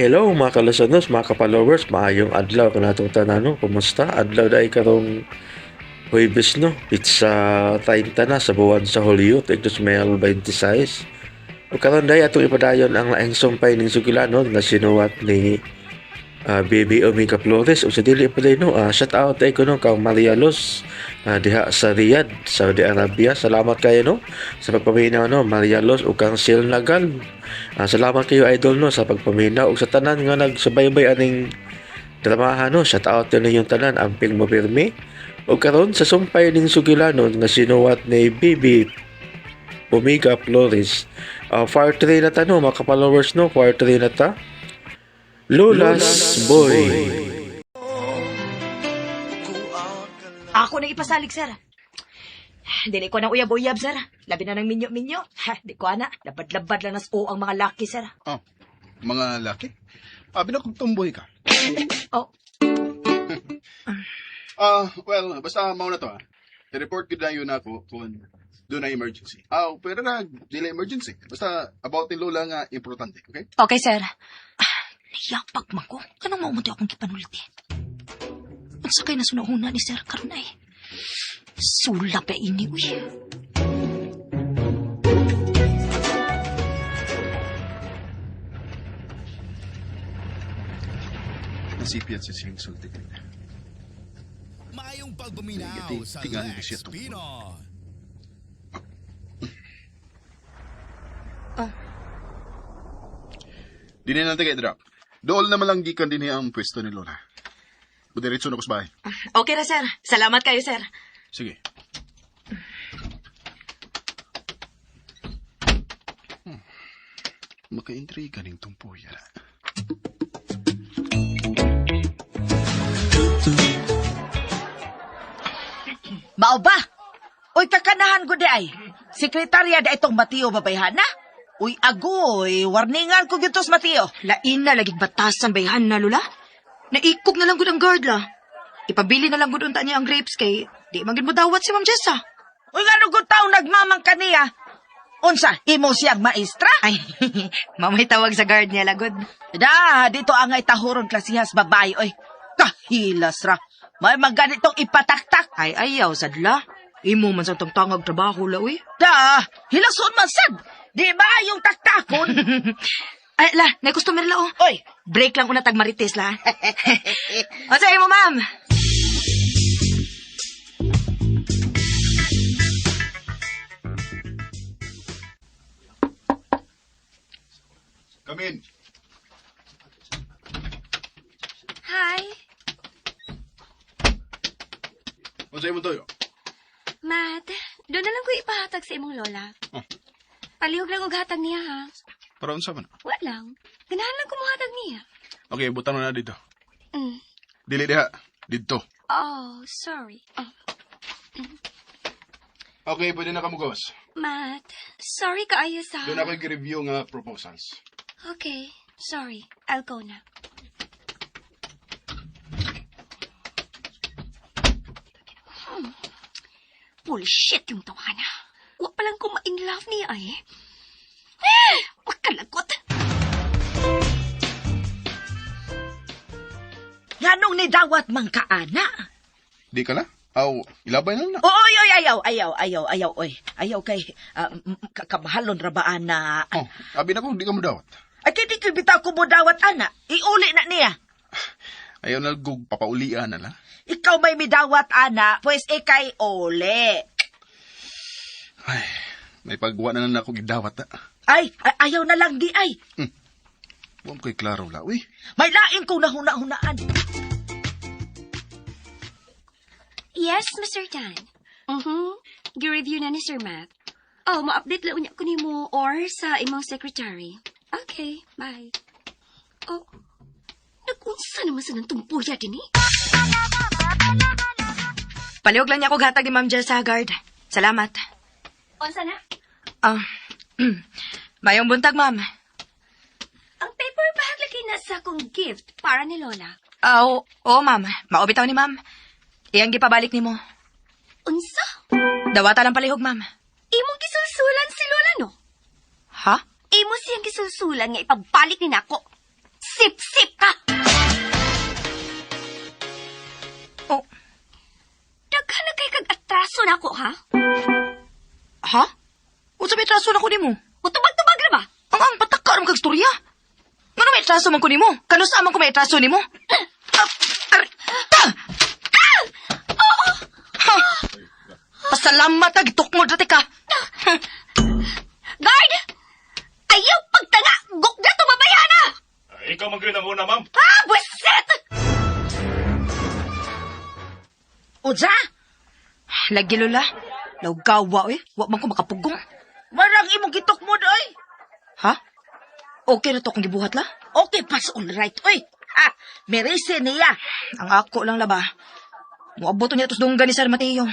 Hello mga kalasanos, mga ka-followers, maayong adlaw kanatong tanan, no? Kumusta? Adlaw dai karong Huwebes, no? Pizza 30 na sa buwan sa Hulyo, 2026. O karon dai atong ipadayon ang laing sumpay ning sugilanon nga sinuwat ni Baby Omega Flores. O sa dili pa day, no, shout out ay ko, no, kang Maria Luz diha sa Riyadh, Saudi Arabia. Salamat kayo, no, sa pagpaminaw, no, Maria Luz ug kang Sil Nagal. Salamat kayo, idol, no, sa pagpaminaw ug sa tanan nga nagsubaybay aning dramahan, no. Shout out din ninyong tanan, amping mo pirmi. Ug karon sa sumpay ning sugilanon nga sinuwat ni Baby Omega Flores. Part 3 na ta, no, mga ka-followers, no, part 3 na ta. Lola's Boy. Ako na ipasalig, sir. Dili ko nang uyab-uyab, sir. Labi na ng minyo-minyo. Ha, di ko ana. Labad-labad lang nas o ang mga laki, sir. Oh, mga laki? Abi na kung tumboy ka. Oh. Well, basta mao na to ah. I-report ko na yun ako kung doon na emergency. Ah, pero na, dili emergency. Basta about ni Lola nga importante, okay? Okay, sir. Ah, niyapag man ko. Anong maumunti akong gipanulti? Unsa kay nasunahuna ni sir karon ay? Sulap na ini, uy. Nasipiyat sa siyang sulti kanina. Maayong pagpaminaw sa Tingali ko Lex siya tungkol. Pino. Di na natin kay drop. Dool naman lang gikan din ang pwesto ni Lola. Budiretso na ko sa bahay. Okay na, sir. Salamat kayo, sir. Sige. Makaintriga ning tumpuya. Mao ba? Uy, kakanahan ko di ay. Sekretarya da itong Mateo babayhana. Uy, agoy, warningan ko gyud tos Mateo. Lain na lagig batasan bayhan na, Lula. Naikog na lang gud ang guard, la. Ipabili na lang gud unta niya ang grapes kay di man gud mo dawat si Ma'am Jessa. Uy, ngano gud taong nagmamang kaniya? Unsa, imo siyang maestra? Ay, mamay tawag sa guard niya lagod. Da, dito ang ay tahuron klasihas babae, oy. Kahilas ra. May magganitong ipataktak. Ay, ayaw, sadla. Imo man sa tangtangag trabaho, la, uy. Da, hilason man sad. Di ba yung taktakon? Ay, la, may customer la, oh. Oy, Break lang una tag marites, la. O, sa imo, ma'am. Come in. Hi, Unsa imong toyo? Matt. Doon na lang ko ipahatag sa imong lola. Oh. Palihog lang og hatag niya, ha? Para unsa man? Wa lang. Ganahan lang kumuhatag niya. Okay, butan na dito. Dili diha. Didto. Oh, sorry. Oh, Okay, pwede na ka mugawas. Matt, sorry kaayo sa... Doon ako i-review nga proposals. Okay, sorry. I'll go na. Bullshit yung tawana. Wa pa lang ko ma-in love niya ay. Eh, makalagot. nganong ni dawat man ka ana? Di ka na? Aw, ilabay na lang na. Oy, oy, ayaw, ayaw, ayaw, ayaw, oy. Ayaw kay kamahalon ra ba ana? Oh, abi na ko, di ka mo dawat. Ay, kay di ko bitaw ko mo dawat ana. Iuli na niya. Ayaw na gug papaulian na lang. Ikaw may midawat, ana, pues ikay ole. Ay, may pagwa na lang ako gidawat na. Ay, ay, ayaw na lang di ay. Huwag ko'y klaro la, uy. May lain kong nahuna-hunaan. Yes, Mr. Tan. Mm-hmm. Gi-review na ni Sir Matt. Oh, ma-update lang unya ko nimo or sa imong secretary. Okay, bye. Oh, nag-unsa naman sa nang tumpuya din eh? Palihog lang niya ako hatag ni Ma'am Jessa, guard. Salamat. Unsa na? Ah, mayong buntag, ma'am. Ang paper bag lagi na sa akong gift para ni Lola. Ah, oo, oo, ma'am. Maobitaw ni ma'am. Iyang gipabalik nimo. Unsa? Dawata lang palihog, ma'am. Imong gisulsulan si Lola, no? Ha? Imo siyang gisulsulan nga ipabalik ni nako. Sip-sip ka! Oh, Daghan na kay kag atraso na ako, ha? ha? Unsa may traso na ko nimo? Mutubag-tubag na ba? Ang pataka ra man kag storya. Ngano may traso man ko nimo? Kanus man ko may traso nimo? Ah, ar- ta! Ha! Pasalamat ag gitukmod ra ka. Guard! Ayaw pagtanga! Gukda to babayana! Ikaw man gyud ang una, ma'am. Ah, buset! Unsa? Lagi lola. Lawgawa eh. Wa man ko makapugong. Marang imong gitukmod oy. Ha? Okay na to akong gibuhat la? Okay, pass all right oy. Ha, merese niya. Ang ako lang laba. Muabot niya tos dunggan ni Sir Mateo.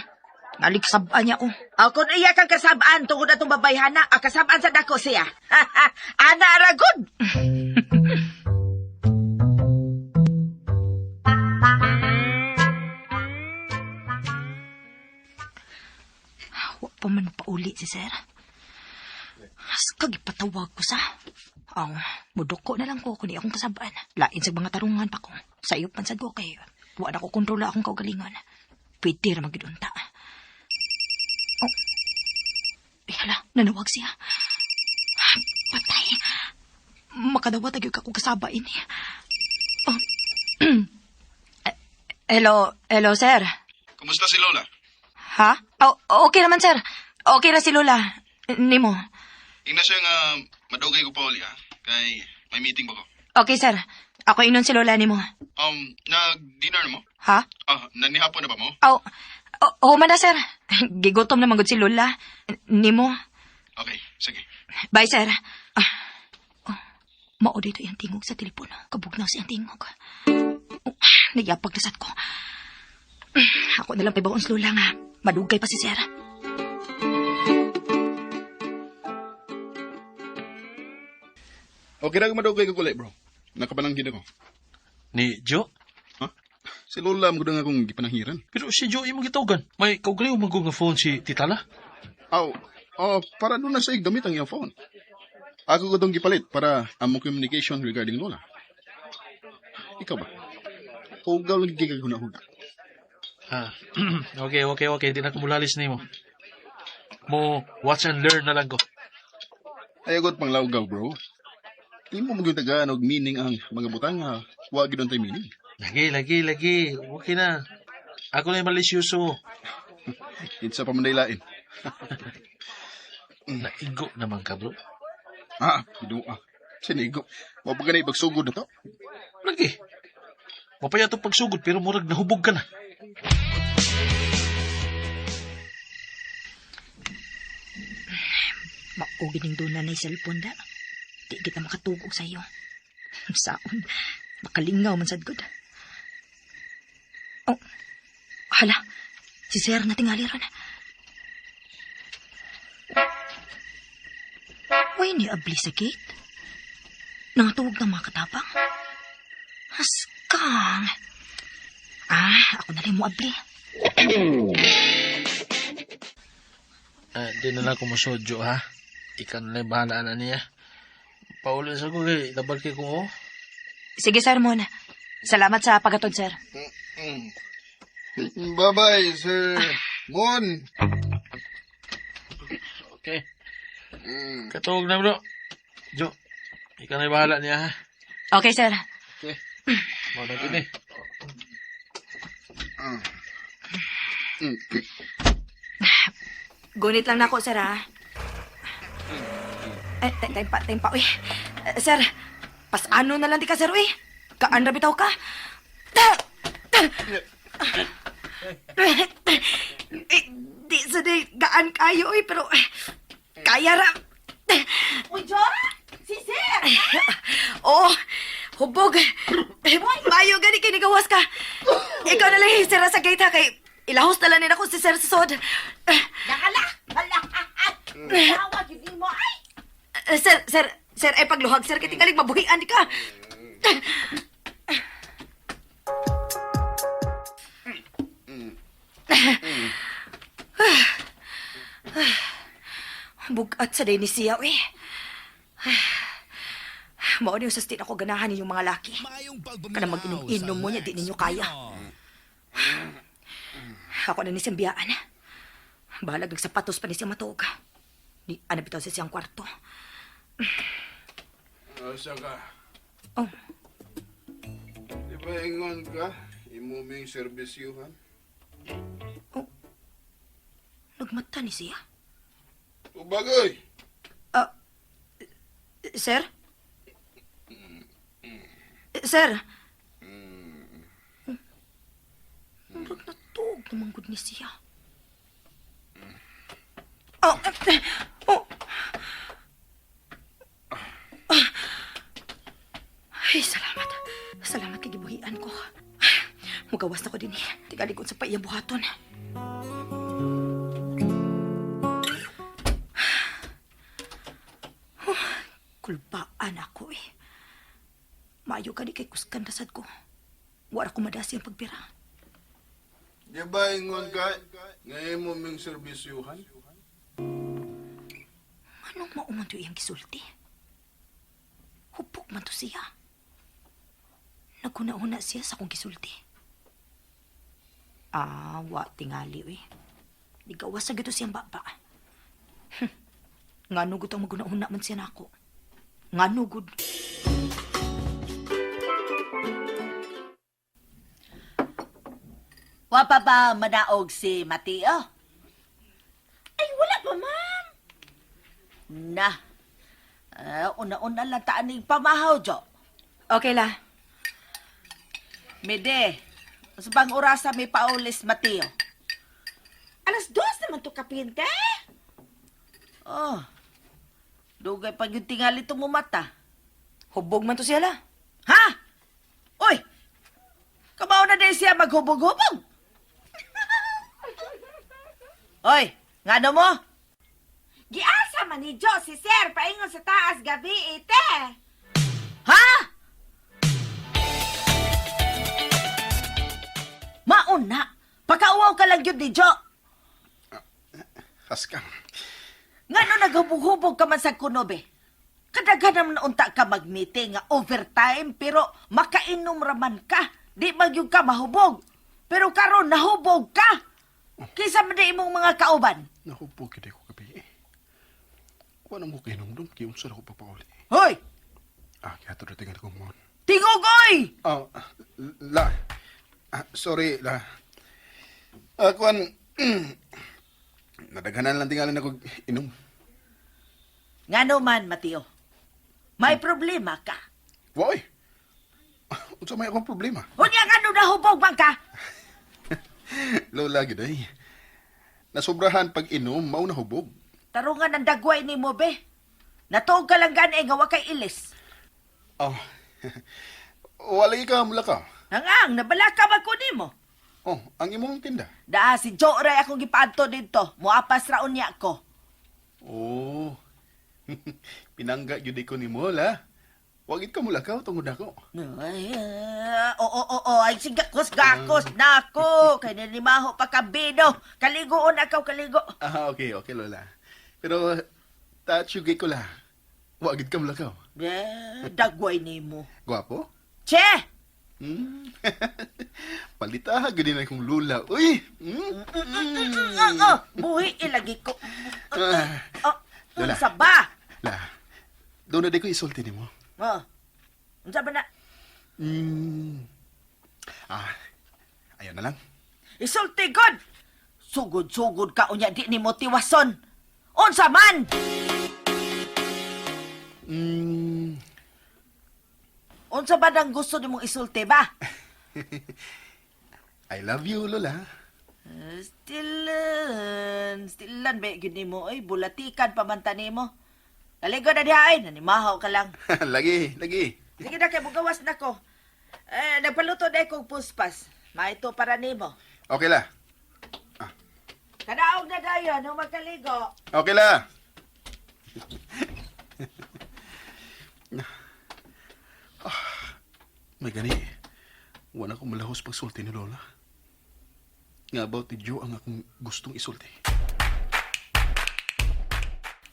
Naligsab-an niya ko. Ako na iya kang kasabaan tungod atong babayhana, ang kasabaan sa dako siya. Ana ra gud. Wa pa man magpauli si Sir. Aska gipatawag ko sa. Aw, muduko na lang ko kung di akong kasabaan. Lain sa mga tarungan pa ko. Sa iyo pansad ko kay wa na ko kontrola akong kaugalingon. Pwede ra magyud unta. Oh. Ay, hala, nanawag siya. Patay. Makadawat agyo ka kong kasaba ini. Oh. Hello, hello, sir. Kumusta si Lola? Ha? Oh, okay naman, sir. Okay na si Lola. Nimo. Ingna siya nga madugay ko pa uli ha. Kay may meeting ba ko? Okay, sir. Ako inon si Lola nimo. Nag-dinner na mo? Ha? Ah, nanihapon na ba mo? Aw, oh, oh, man na, sir. Gigutom na man gud si Lola. Nimo. Okay, sige. Bye, sir. Ah. Oh, mao dito iyang tingog sa telepono. Kabugnaw siyang tingog. Oh, nagyapag na sad ko. Ako na lang pabaon si Lola nga. Madugay pa si sir. Okay na madugay ko kulit, bro. Nakapananghid ako. Ni Joe? Ha? Si Lola mo nga akong gipananghiran. Pero si Joe imong gitawagan. May kaugalingon man nga phone si Titala. Aw, oh, para doon na sa gamit ang iyang phone. Ako ko dong gipalit para among communication regarding Lola. Ikaw ba? Hugaw lang gigag huna-huna. Ah, okay. Di na ko mulalis nimo. Mo watch and learn na lang ko. Ayagot pang laugaw, bro. Di mo magyong tagaan og meaning ang mga butang ha. Wa gid tay meaning. Lagi, lagi, lagi. Okay na. Ako na yung malisyoso. Kinsa pa man day lain. Naigo naman ka, bro. Ah, binuha. Sinigo. Mao pa gani pagsugod na to. Lagi. Mapaya to pagsugod pero murag nahubog ka na. Maugi ning doon na cellphone da. Di kita makatugog sa iyo. Saon, makalingaw man sad gud. Oh, hala, si sir na tingali ron. Uy, ni abli sa gate. Nangatuwag ng mga katapang. Askang. Ah, ako na lang mo abli. Ah, di na lang ko musod, Joe, ha? Ikaw na lang bahala na niya. Pauli sa ko kay tabal kay ko, oh. Sige, sir Mon. Salamat sa pagatod, sir. Bye-bye, Sir Mon. Okay. Katuog na, bro. Joe, ikaw na bahala niya, ha? Okay, sir. Okay. Mo na gini. Gunit lang nako, sir, ha? Eh, time pa, time pa, uy. Eh, sir, pasano na lang di ka, sir, uy. Kaan ra bitaw ka. Eh, di sa di, gaan kayo, uy, pero eh, kaya ra. Uy, Jo! Si Sir! Oo, hubog. Eh, Mayo gani kay nagawas ka. Ikaw na lang, sir, sa gate, ha, kay ilahos na lang nila ko si Sir sa sod. Eh, Nakala! Hala! Tawa gyud nimo ay! Eh, Sir, sir, sir, ay pagluhag, sir, kay tingalig mabuhian ka. Bugat sa day ni siya, eh. Mao ni usas din ako ganahan ninyong mga laki. Maayong pagpaminaw Kanang mag-inom-inom sa mo niya, di ninyo kaya. Ako na ni siyang biyaan. Bahalag nagsapatos pa ni siyang matuog. Di, ana bitaw sa siyang kwarto. Asa ka? Oh, Di ba ingon ka? Imo ming serbisyuhan? Oh. Nagmata ni siya. Ubagay! Ah, sir? Sir? Murag natuog naman gud ni siya. Oh, oh. Ah. Ay, salamat. Salamat kay gibuhian ko. Mugawas na ko din eh. Tigalikod sa paiyang buhaton. Kulbaan ako eh. Maayo ka di kay kuskan rasad ko. Wala ko madasi ang pagbira. Di ba ingon ka? Nga imo ming serbisyuhan? Anong mauman to iyang gisulti? Hupok man to siya. Naguna-una siya sa akong gisulti. Ah, wa tingali eh. Nigawas sa gito siyang baba. Ngano gud ang maguna-una man siya nako. Ngano gud. Wa pa ba manaog si Mateo? Ay, wala pa, ma'am. Na. Una-una lang taan ning pamahaw, Jo. Okay la. Mede, sa bang orasa may paulis, Mateo? 2:00 naman to kapinte. Oh, dugay pag yung tingali tumumata. Hubog man to siya la. Ha? Uy! Kamao na din siya maghubog-hubog. Oy, ngano mo? Giasa man ni Jo si Sir paingon sa taas gabi ite. Ha? Mauna, pakauwaw ka lang yun ni Jo. Haskang. Ngano naghubog-hubog ka man sa kunobe? Kadaghan naman unta ka mag-meeting nga overtime pero makainom raman ka. Di magyud ka mahubog. Pero karon nahubog ka. Kaysa man di imong mga kauban. Nahubog kita ko gabi eh. Kuha na mo kayo kaya unsa na ko papauli. Hoy, Ah, kaya ito datingan ko mo. tingogoy! Oh, la. Ah, sorry, la. Ah, kuan, nadaghanan lang tingalan ako inom. Ngano man, Mateo. May problema ka. Woy! Unsa may akong problema? Unya ngano nahubog man ka? Lola, gid ay. Nasobrahan pag inom, mao na hubog. Tarungan ang dagway ni mo, be. Natuog ka lang gani nga wa kay ilis. Oh. Wala ka mula ka. Hangang, nabala ka man ko nimo. Oh, ang imong tinda. Daa si Joe Ray akong gipaadto didto. Muapas ra unya ko. Oh. Pinangga gyud ko nimo la. Wagit ka mula ka tungod ako. Ay, oo, oo, oo. Ay, sigakos, gakos na ako. Kay nilimaho pa kabino. Kaligoon akaw, kaligo. Ah, okay, okay lola. Pero touch ko la. Wagit ka mula ka. Eh, dagway nimo. Gwapo? Che! Hmm? Palita gyud na akong lula. Uy. Hmm? Oo, buhi ilagi ko. Ah, Oh, Lola. unsa ba? la. Doon na di ko isulti nimo. Oh, unsa ba na? Hmm. Ah, ayan na lang. Isulti god! Sugod-sugod ka unya di nimo tiwason. Unsa man? Hmm. Unsa ba nang gusto nimong isulti ba? I love you, Lola. Stilan, stilan ba gyud nimo oy, bulatikan pa man ta nimo. Kaligo na diha ay, nanimahaw ka lang. Lagi, lagi. Sige na kay mugawas na ko. Eh, nagpaluto na kog puspas. Maito para nimo. Okay la. Kadaog na dayon, no magkaligo. Okay la. Ah, may gani. Wala akong malahos pagsulti ni Lola. Nga about ni Joe ang akong gustong isulti.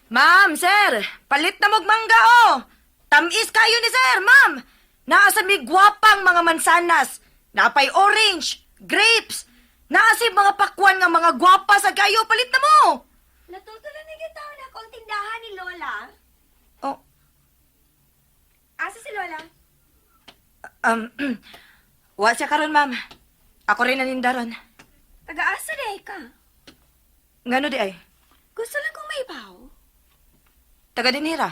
Ma'am, sir, palit na mog mangga oh. Tamis kayo ni sir, ma'am. Naa sa mi gwapang mga mansanas. Napay orange, grapes. Naa sa mga pakwan nga mga gwapa sa kayo palit na mo. Natutunan na kita na akong tindahan ni Lola. Oh, Asa si Lola? um, wa siya karon, ma'am. Ako rin nanindaron. Taga-asa na ka. Ngano di ay? Gusto lang kong maibaw. Taga dinhira.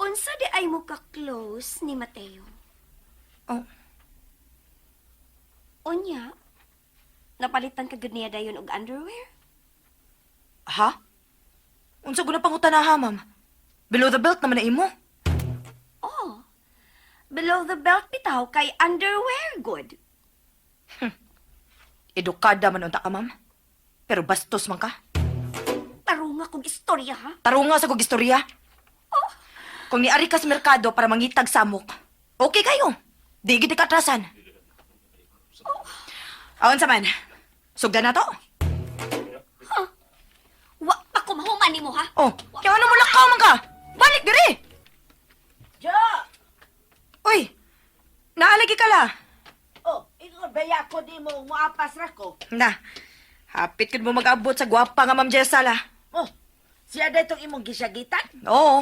Unsa di ay mo ka-close ni Mateo? Oh, Unya, napalitan ka gud niya dayon og underwear? ha? Unsa guna pangutana ha, ma'am? Below the belt naman na imo. Oh, below the belt bitaw kay underwear good. Edukada man unta ka, ma'am. Pero bastos man ka. Tarunga kog istorya ha. Tarunga sa kog istorya. Kung niari ka sa merkado para mangitag samok, okay kayo. Di gid ka atrasan. Aon sa man. Sugdan na to. Wa pa ko mahuman nimo ha. Oh, kaya ano mo lakaw man ka? Balik diri. Jo! Uy. Naalagi ka la. Oh, ingon baya ko di mo muapas ra ko. Na. Hapit gud mo mag-abot sa gwapa nga Ma'am Jessa la. Oh, siya na itong imong gisyagitan? Oo.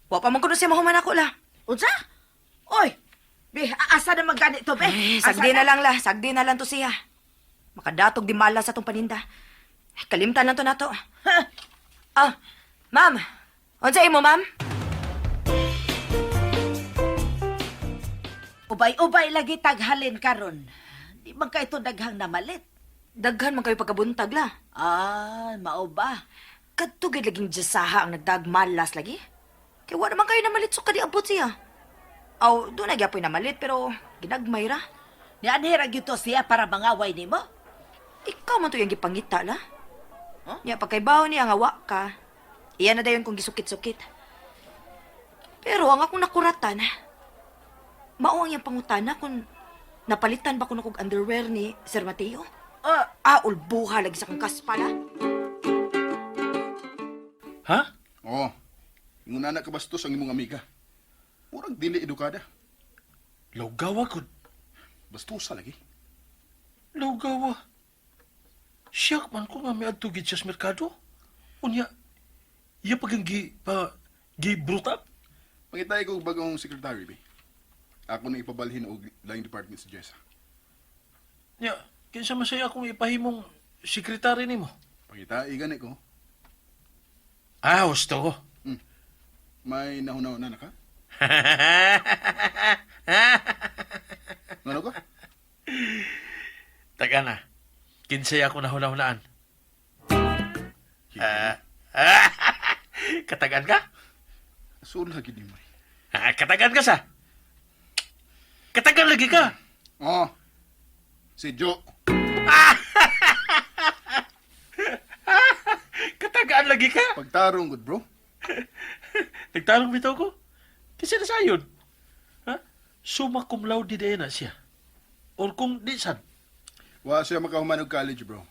Wa pa man kuno siya mahuman ako la. Unsa? Oy, be, asa na magani to, be? Eh, Asa sagdi na lang la, sagdi na lang to siya. Makadatog di mala sa tong paninda. Kalimtan lang to nato. Ha? Ah, ma'am. Unsa imo, ma'am? Ubay-ubay lagi taghalin karon. Di man kay ito daghang namalit. Daghan man kayo pagkabuntag la. Ah, mao ba? Kadto gid laging jasaha ang nagdagmalas lagi. Kay wa naman kayo namalit so kadi abot siya. Aw, doon na gyapoy namalit pero ginagmay ra. Ni anhi ra gyud to siya para mangaway nimo? Ikaw man to yung gipangita la. Huh? Nya pagkaibaw niya nga wa ka. Iya na dayon kung gisukit-sukit. Pero ang akong nakuratan, mao ang iyang pangutana kung napalitan ba kuno kog underwear ni Sir Mateo. Oh, Ah, ulbuha lagi sa kong kaspala. Ha? Oo. Ingon na ka bastos ang imong amiga. Murag dili edukada. Lawgawa ko. Bastusa lagi. Lawgawa. Siyak man ko nga may adto gid siya sa merkado. Unya, iya pag ang gi, pa, gi brutap. Pangitay ko og bagong secretary be. Ako na ipabalhin og line department si Jessa. Nya, kinsa man siya akong ipahimong sekretary nimo. Pangitay gani ko. Ah, husto ko. May nahuna-huna na ka? Ngano ka? Taga na. Kinsay ako nahuna-hunaan. Ah, katagan ka? Sula gid ni May. Ah, katagan ka sa. Katagan lagi ka. Oh. Si Joe. Katagaan lagi ka. Pagtarong good bro. Nagtarong bitaw ko. Kasi na sayon. Ha? Summa cum laude di na siya. Or kung di sad. Wa siya makahuman og college bro.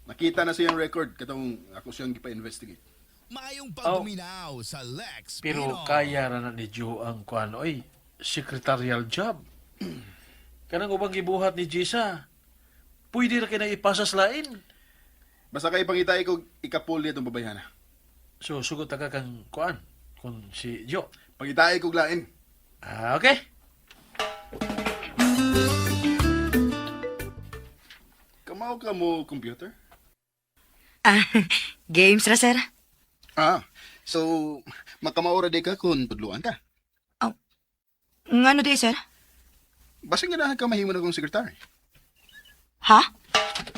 Nakita na siyang record katong ako siyang gipa-investigate. Maayong pagpaminaw sa Lex Pero Pino. kaya ra na ni Joe ang kuan oy, secretarial job. Kanang ubang gibuhat ni Jisa. Pwede ra kay na ipasa sa lain. Basta kay pangitay ko ikapol niya itong babayhana. So sugot ta ka kang kuan kung si Joe. Pangitay ko lain. Ah, okay. Kamao ka mo computer? Ah, games ra, sir. Ah, so makamaora di ka kung tudluan ka. Ngano di, sir? Basta ganahan ka mahimo na kong secretary. Ha?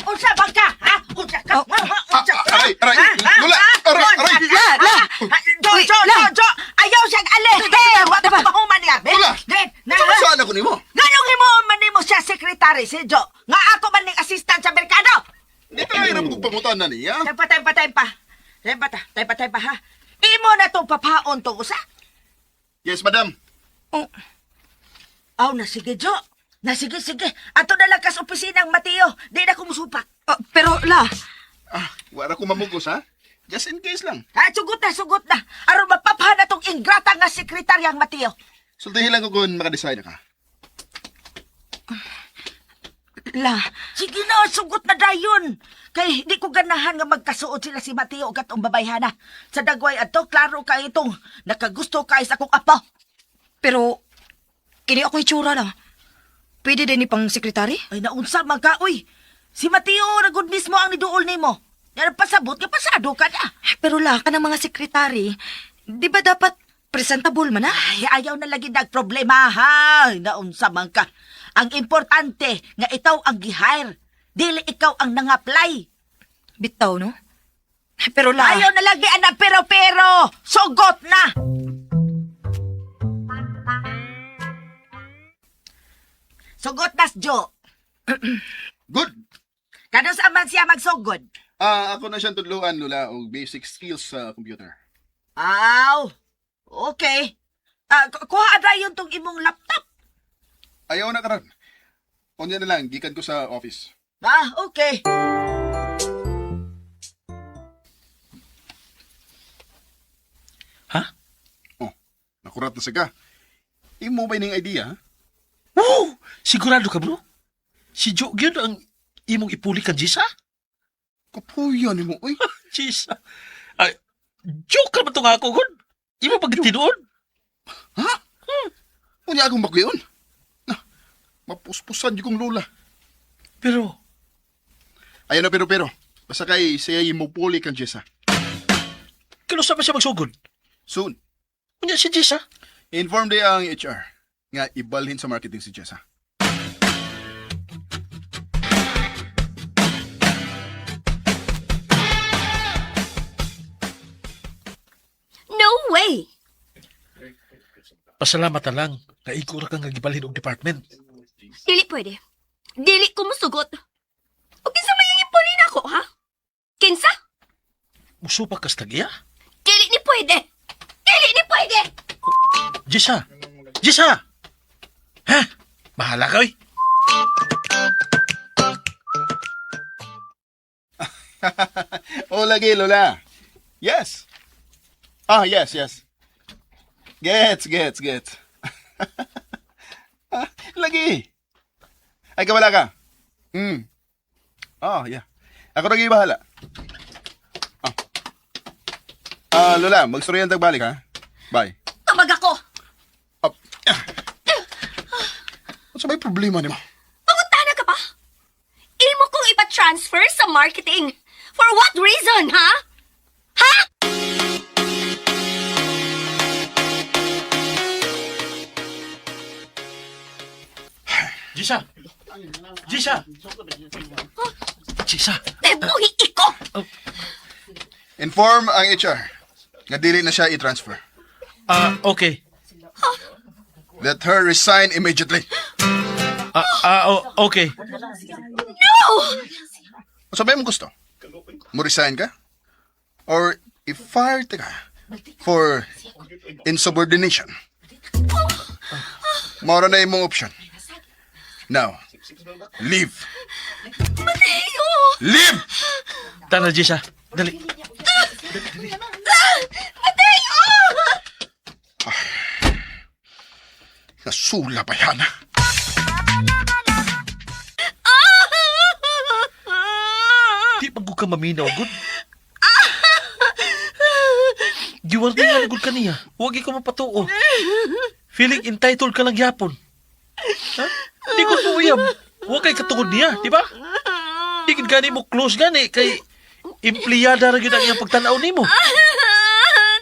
Unsa ba ka? Ha? Unsa ka? Oh. Ha? Ha? Unsa ka? Ah, aray, aray, Ha? Ha? Lola, Ha? aray, Unsa aray. ka? La, la. Ha? Jo, Uy, jo, la. jo, jo. Ayaw siyang alihe. Wa pa mahuman niya. Be, Lola. Be, na. Saan saan ako nimo? Nganong himuon man nimo siya sekretary si Jo? Nga ako man ning assistant sa merkado. Di tayo na mo pangutan na niya. Tempa, tempa, tempa. Tempa ta, tempa, tempa ha. Imo na tong papaon to usa. Yes, madam. Oh, Aw na sige Jo. Na sige sige. Ato na lang kas opisina ang Mateo. Di na kumusupak. oh, pero la, Ah, wala ko mamugos ha. Just in case lang. Ha, sugot na, sugot na. Aron mapaphan na tong ingrata nga sekretaryang Mateo. Sultihin lang ko kung makadecide na ka. La, Sige na, sugot na dayon. Kay di ko ganahan nga magkasuod sila si Mateo ug atong babayhana. Sa dagway adto, klaro kay itong nakagusto kay sa akong apo. Pero, kini ako itsura la. Pwede din ni pang sekretary? Ay naunsa man ka, uy. Si Mateo na gud mismo ang niduol nimo. Yan pasabot nga pasado ka na. Pero la, kanang mga sekretary, di ba dapat presentable man ah? Ay, ayaw na lagi nagproblema ha. Naunsa man ka. Ang importante nga ikaw ang gi-hire. Dili ikaw ang nang-apply. Bitaw, no? Pero la, Ayaw na lagi anak pero pero. Sugot na. Sugot na Jo. Good! Kanus man siya magsugod? Ah, ako na siyang tudluan, Lola, og basic skills sa computer. Aw. Okay. Ah, kuha dayon tong imong laptop. Ayaw na karon. Unya na lang, gikan ko sa office. Ah, okay. Ha? Oh, nakurat na sa ka. Imo ba ning idea, ha? Wow! Sigurado ka, bro? Si Joe gyud ang imong ipuli kan Jisa? Kapuya nimo, oy. Jisa. Ay, joke ka ba itong ako, god? Imo pag tinuod? Ha? Unya akong bakyon. Na, mapuspusan di kong lola. Pero, Ayaw na pero pero. Basta kay siya mo puli kang Jessa. kinusa ba siya magsugod? Soon, Unya si Jisa? inform day ang HR nga ibalhin sa marketing si Jessa. No way! Pasalamat na lang. Naigo ra kang gibalhin og department. Dili pwede. Dili ko musugot. O kinsa may ang ipuli na ako, ha? Kinsa? Musupak kas tag-iya? Dili ni pwede. Dili ni pwede! Jisa! Jisa! Ha? Bahala ka, oy. Oh, lagi, Lola. Yes. Ah, yes, yes. Gets, gets, gets. Ah, lagi. Ay, kawala ka. Oh, yeah. Ako lagi bahala. Ah. Ah, Lola, magstoryan tagbalik, ha? Bye. Tumag ako! Up. Ah. Ano may problema nimo? Pangutana ka pa? Imo kong ipa-transfer sa marketing. For what reason, ha? Ha? Jisa! Jisa! Jisa! Eh, buhi iko! Inform ang HR nga dili na siya i-transfer. Ah, okay. Let her resign immediately. Ah, okay. No! Ano ba mo gusto? Mo resign ka? Or i-fire ka for insubordination? Mora na imong option. Now, leave. Mateo! Leave! Tara, Jisa. Dali. Mateo! Nasula pa yan. Di pa ka maminaw, good. Giwarning nga na gud kaniya. Huwag ikaw mapatuo. Feeling entitled ka lang yapon. Ha? Di ko uyab. Huwag kay katungod niya, di ba? Di gid gani mo close gani kay empleyada ra gyud ang iyang pagtan-aw nimo.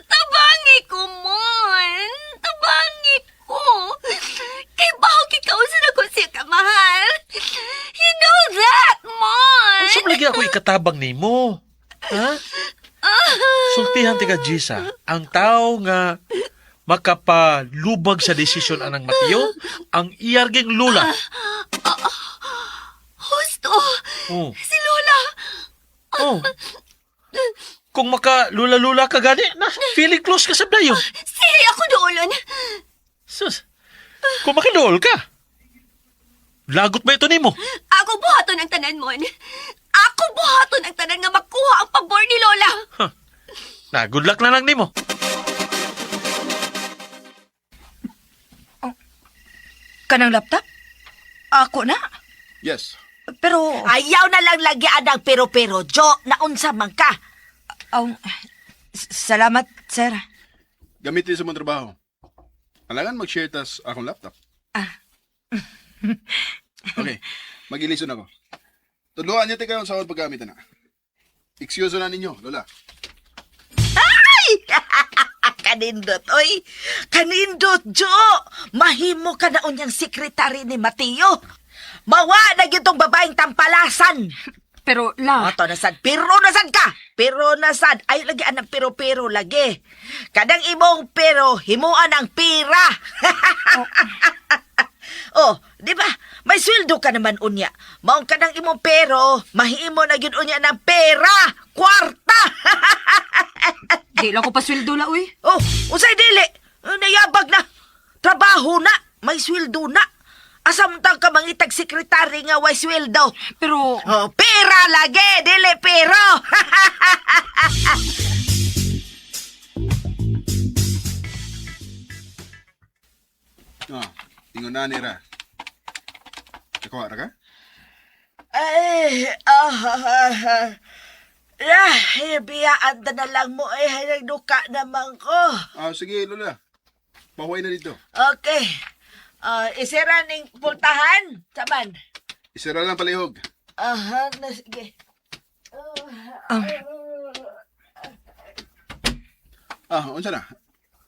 Tabangi ko, Mon! Tabangi ko! Kay baho kikausan ako siya kamahal. You know that, Mon! Unsa man lagi ako ikatabang nimo? Ha? Sultihan ti ka Jisa, ang tao nga makapalubag sa desisyon anang Mateo, ang iyarging lula. Husto! Oh. Si Lola! Oh. Kung makalula-lula ka gani, na, feeling close ka sa dayon. Sige ako doolon! Sus. Kung makadool ka. Lagot ba ito nimo? Ako buhaton ang tanan, Mon. Ako buhaton ang tanan nga makuha ang pabor ni Lola. Huh. Na, good luck na lang nimo. Kanang laptop? Ako na. Yes. Pero, Ayaw na lang lagi ang pero-pero, Jo, naunsa man ka. aw, salamat, sir. Gamitin sa mong trabaho. Alangan mag-share tas akong laptop. Ah. Okay, mag-ilison ako. Tudloan niya kayo sa akong paggamit na. Excuse na ninyo, Lola. Kanindot, oy. Kanindot, Jo. Mahimo ka na unyang sekretary ni Mateo. Mawa na gyud tong babaeng tampalasan. Pero, la, Ato na sad, pero na sad ka. Pero na sad, ay lagi anang pero-pero lagi. Kadang imong pero, himuan ang pira. Oh, di ba? May sweldo ka naman unya. Maong kadang imong pero, mahimo na gyud unya ng pera, kwarta. di lang ko pasweldo la, uy. Oh, usay dili. Nayabag na. Trabaho na, may sweldo na. Asam tang ka mangitag sekretary nga way sweldo. Pero, Oh, pera lagi, dili pero. Ah, ingon na nira. Nakuha ra ka? Ay, ah, ah, ah. Ah, biyaan na lang mo eh, nagduka naman ko. Ah, sige, Lola. Pahuway na dito. Okay. Ah, isira ning pultahan, saman. Isira lang palihog. Aha, na sige. um, Ah, unsa na?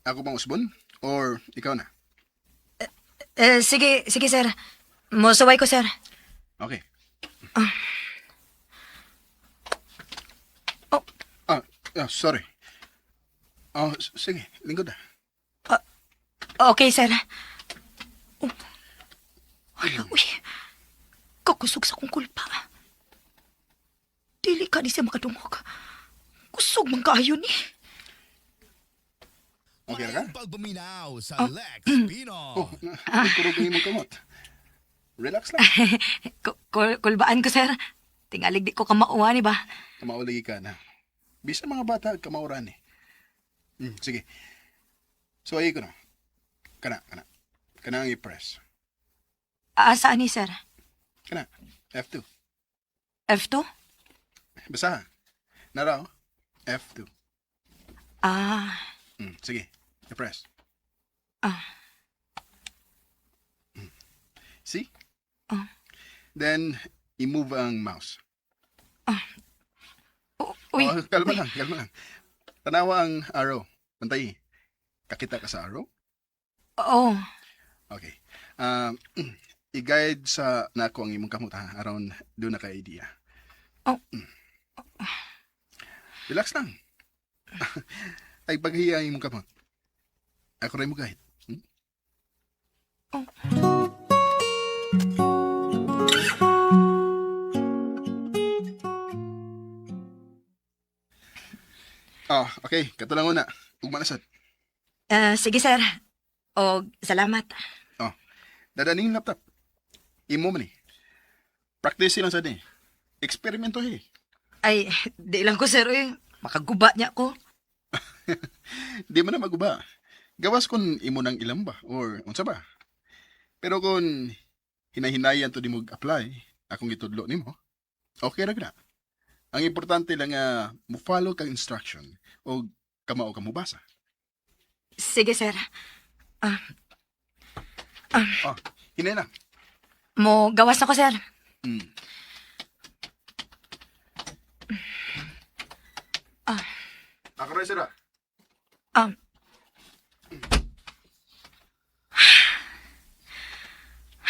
Ako bang usbon? Or ikaw na? eh, sige, sige, sir. Mosuway ko, sir. Okay. Oh. Ah, sorry. Oh, sige, lingkod na. Okay, sir. Oh. Hala, uy. Kakusog sa kong kulpa. Dili ka ni siya makadungog. Kusog man kaayo ni. Okay ra ka? Maayong pagpaminaw sa Lex Pino. Oh, nagkurog ang imong kamot. Relax lang. Kulbaan ko, sir. Tingalig di ko kamauha ni ba? Kamaulagi ka na. Bisa mga bata, kamauran eh. Sige. So, ay ko na. Kana, kana. Kana ang i-press. Asa ni, sir? Kana. F2. F2? Basta. Nara, oh. F2. Ah, Sige. I-press. Ah. See? Ah. Then, i-move ang mouse. Uy. Oh, kalma lang, kalma lang. Tanawa ang arrow. Pantay. Kakita ka sa arrow? Oo. Okay. Um, i-guide sa nako ang imong kamot ha, aron doon na ka idea. Oh. Relax lang. Ay paghiya ang imong kamot. Ako rin mo guide. Hmm? Oh. Ah, okay. Kato lang una. Ugma na sad. Eh, sige, sir. O, salamat. Oh. Dadaning laptop. Imo man eh. Practice lang sad eh. Eksperimento eh. Ay, di lang ko, sir, eh. Makaguba niya ko. Di man na maguba. Gawas kung imo nang ilamba or unsa ba. Pero kung hinahinayan to di mo apply, akong gitudlo nimo, okay ra gud na. Ang importante lang nga mo follow kang instruction o kamao ka mobasa. Sige, sir. Oh, hinay na. Mo, gawas na ko, sir. Ako rin sir. Ah.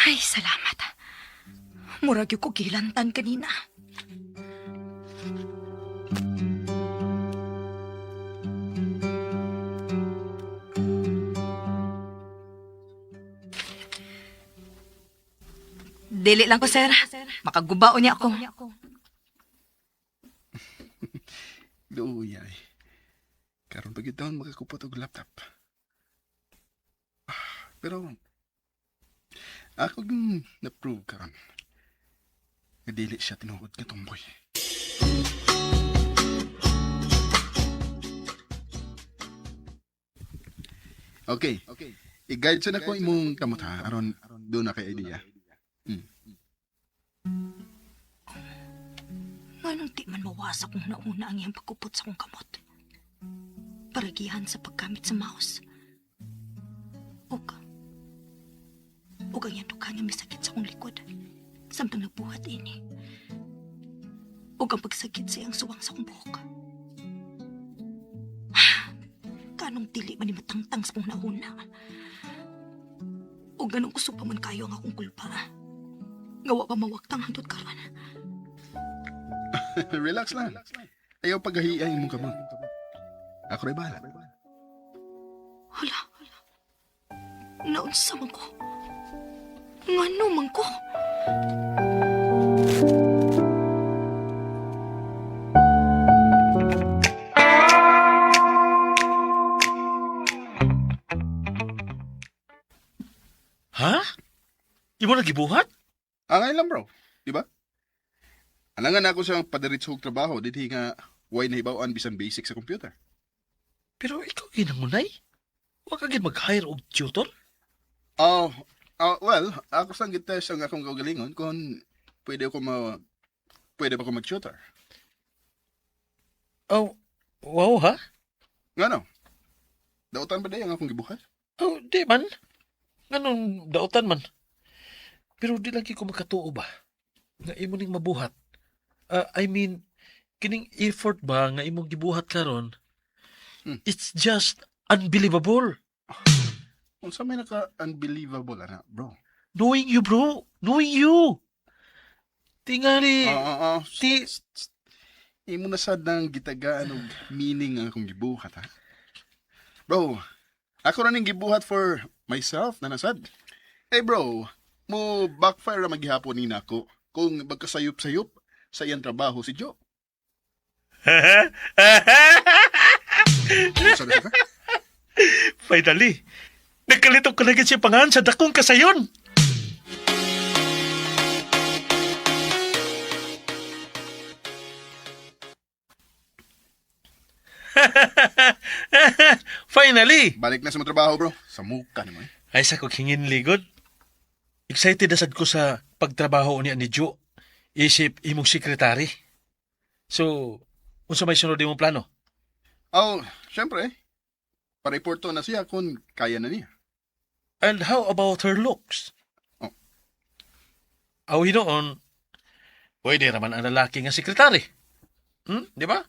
Ay, salamat. Murag yung ko gilantan kanina. Dili lang ko, sir. Makagubao niya ako. Luya eh. Karon pag taon makakupot og laptop. Ah, pero ako yung na-prove karon. Nga dili siya tinuod nga tomboy. Okay. I-guide sa na ko imong kamot ha aron do na kay idea. Nganong di man mawasa kung nauna ang iyang pagkupot sa akong kamot. Paragihan sa paggamit sa mouse. Ug, ug ang iyang dukha nga misakit sa akong likod. Samtang nagbuhat ini. Ug ang pagsakit sa iyang suwang sa akong buhok. Kanong dili man ni matangtang sa akong nauna. Ug ganong kusog pa man kayo ang akong kulpa. Gawa pa mawaktang hantod karon. Relax lang. Ayaw paghahiya imong kamot. Ako ray bahala. Hala. Naunsa man ko. Ngano man ko? Ha? Imo na gibuhat? Angay lang bro, di ba? Alangan ako siyang padiretso og trabaho didhi nga way nahibaw-an bisan basic sa computer. Pero ikaw ginangunay? Wa ka gid mag-hire og tutor? Oh, oh, well, ako sang gitest ang akong kaugalingon kung pwede ko ma pwede ba ko mag-tutor. Oh, wow ha? Ngano? Dautan ba day ang akong gibuhat? Oh, di man. Nganong dautan man. Pero di lang ko makatuo ba? Nga imo ning mabuhat. Ah, I mean, kining effort ba nga imong gibuhat karon? It's just unbelievable. Unsa may naka unbelievable ana, bro? Knowing you, bro. Knowing you. Tingali. Oo, oo, oo. Ti Imo na sad nang gitagaan og meaning ang akong gibuhat ha. Bro, ako ra ning gibuhat for myself na nasad. Hey bro, mo backfire ra maghihapon ni nako kung magkasayop-sayop sa iyang trabaho si Joe. Sorry, sir. Finally, nagkalito ka na gid siya pangan sa dakong kasayon. Finally! Balik na sa mga trabaho, bro. Sa muka nimo eh. Ay sa kog hingin ligod. Excited na sad ko sa pagtrabaho niya ni Joe. Isip imong sekretary. So, unsa may sunod imong plano? Oh, syempre. Pa-reporto na siya kung kaya na niya. And how about her looks? Oh. Aw hinoon, pwede raman ang lalaki nga sekretary. Di ba?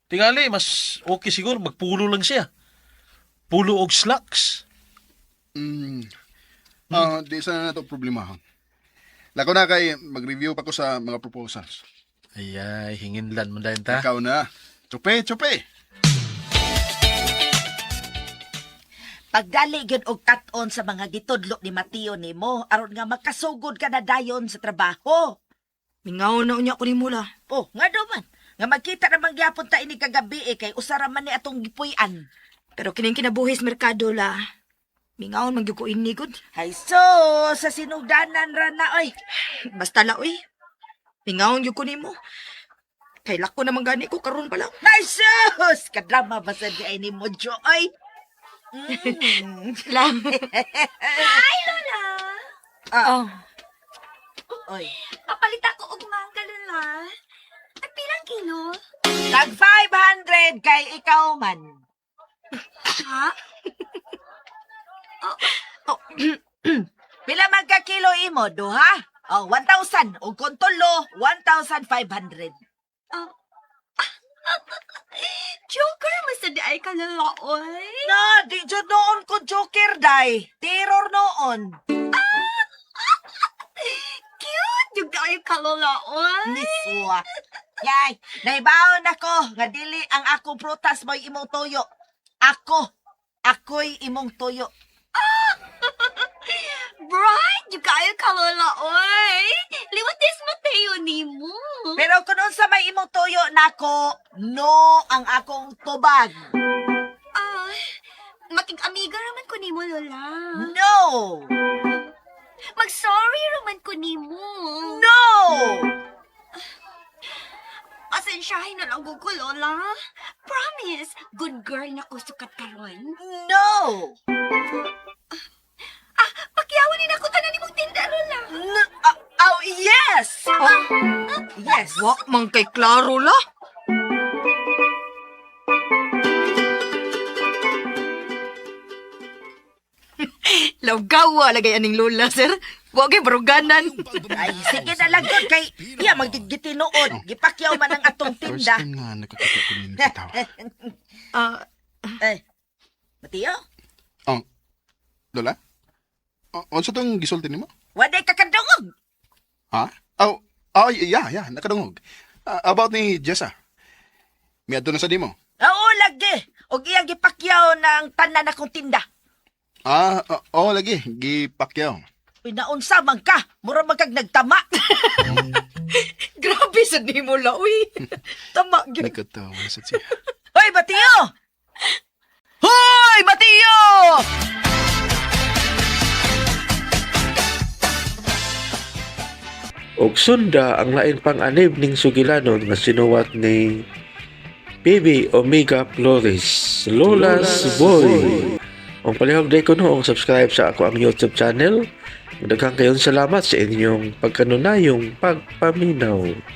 Tingali, mas okay siguro magpulo lang siya. Pulo og slacks. Ah, di sana na to problemahon. Lako na kay mag-review pa ko sa mga proposals. Ay, ay, hinginlan man dayon ta. Ikaw na. Chupe, chupe. Pagdali gyud og kat-on sa mga gitudlo ni Mateo nimo aron nga makasugod ka na dayon sa trabaho. Mingaw na unya ko ni mula. Oh, nga do man. Nga magkita na magyapon ta ini kagabi eh, kay usa ra man ni atong gipuy-an. Pero kining kinabuhi sa merkado la. Mingaon man gyud ko ini gud. Hay so, sa sinugdanan ra na oy. Basta la oy. Mingaon gyud ko nimo. Kay lako naman gani ko karon pa lang. Ay sus, kadrama ba sa di ay ni mo Jo oy. La. Hi, Lola! Oh. Oy. Papalit ako og mangga, Lola. Tagpilang kilo? Tag 500 kay ikaw man. Ha? Oh. Pila man ka kilo imo duha? Oh, 1,000 ug kun tulo 1,500. Oh. Joker, mas di ay ka, Lola, oy. Na, di jud noon ko joker day. Terror noon. Cute! Yung kayo ka, Lola, oy. Niswa. Yay, naibaon ako nga dili ang akong prutas mo'y imong tuyo. Ako, ako'y imong tuyo. Bright! Yung kayo ka, Lola, oy. Liwat des Mateo ni mo. Pero kung unsa may imong tuyo nako, no ang akong tubag. Ah, makig-amiga raman ko nimo, Lola. No! Mag-sorry raman ko nimo. No! Asa Pasensyahin na lang ko, Lola. Promise, good girl na ko sukat karon. No! Ah, pakyawan ni nako tanan nimong tinda, Lola. No! Oh, yes! Yes. Wa man kay klaro la. Lawgawa lagay aning lola, sir. Wa kay baruganan. Ay, sige na lang gud kay iya magigitinuod. Gipakyaw man ang atong First tinda. time nga nakakita ko ninyo katawa. Ah, Eh, Mateo, Oh, Lola? Unsa tong gisulti nimo? waday ka kadungog. Ha? Oh, oh, yeah, nakadungog. Ah, about ni Jessa. Miadto na sa dimo. Oo, lagi. Og iyang gipakyaw ng tanan akong tinda. Ah, oh, lagi, gipakyaw. Uy, naunsa man ka. Mura man kag nagtama. Grabe sa nimo la, uy. Tama gyud. Nakatawa sa siya. Hoy, Mateo! Hoy, Mateo! Og sunda ang lain pang anib ning sugilanon nga sinuwat ni PB Omega Flores, Lola's Boy. Ang palihog day ko no, ang subscribe sa ako ang YouTube channel. Daghang kayong salamat sa inyong pagkanunayong pagpaminaw.